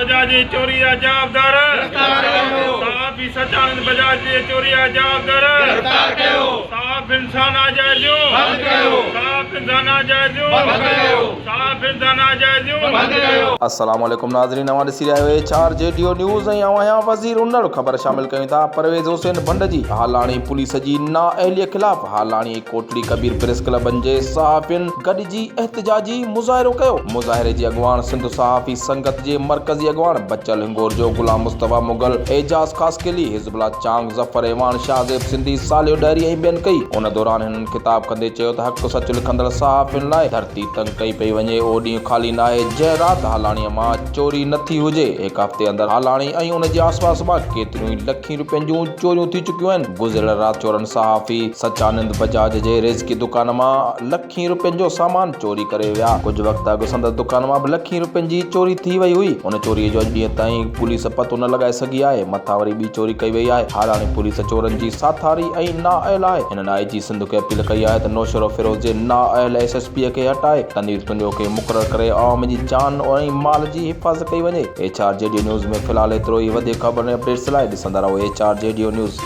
بجاج جي چوري جا جوابدار گرفتار ڪيو. صحافي سچانند بجاج جي چوري جا جوابدار گرفتار ڪيو. صحافين سان ناجائزيون بند ڪيو. صحافين سان ناجائزيون بند ڪيو. صحافين سان ناجائزيون بند ڪيو. السلام عليڪم ناظرين اوهان ڏسي رهيا آهيو H R G D news ۽ آئون آهيان وزير انڙ خبر شامل ڪيون ٿا پرويز حسين ڀنڊ جي هالاڻي پوليس جي نااهلي خلاف هالاڻي ۽ ڪوٽڙي ڪبير پريس ڪلبن جي صحافين گڏجي احتجاجي مظاهرو ڪيو. مظاهري جي اڳواڻ سنڌ صحافي سنگت جي مرڪزي اڳواڻ بچل هنگورجو، غلام مصطفيٰ مغل، اعجاز خاصخيلي، حزب الله چانگ، ظفر اعواڻ، شاهزيب سنڌي، صالح ڏهري ۽ ٻين ڪئي. ان دوران هنن خطاب ڪندي چيو ته حق سچ لکندڙ صحافين لاء ڌرتي تنگ ڪئي پئي وڃي، اهو ڏينهن خالي ناهي جنهن رات هالاڻيء مان چوري نه ٿي هجي. هڪ هفتي اندر هالاڻي ۽ ان جي آسپاس مان ڪيتريون ئي لکين روپين جون چوريون ٿي چڪيون آهن. گذريل رات چورن صحافي سچانند بجاج جي ريزڪي دڪان مان لکين روپين جو سامان چوري ڪري ويا. ڪجهه وقت اڳ سندس دڪان مان به لکين روپين جي چوري ٿي وئي هئي. ان چوري جو اڄ ڏينهن تائين پوليس پتو نه لڳائي سگهي آهي. مٿان وري ٻي چوري ڪئي وئي آهي. هالاڻي پوليس چورن جي ساٿاري ۽ نااهل آهي. هنن آء جي سنڌ کي اپيل ڪئي آهي ته نوشهروفيروز جي نااهل ايس ايس پي کي هٽائي تنوير تنيو کي مقرر ڪري عوام جي جان ۽ مال جي حفاظت ڪئي وڃي. H R G D news ۾ في الحال ايترو ئي وڌيڪ خبرن ۽ اپڊيٽس لاء ڏسندا رهو H R G D news.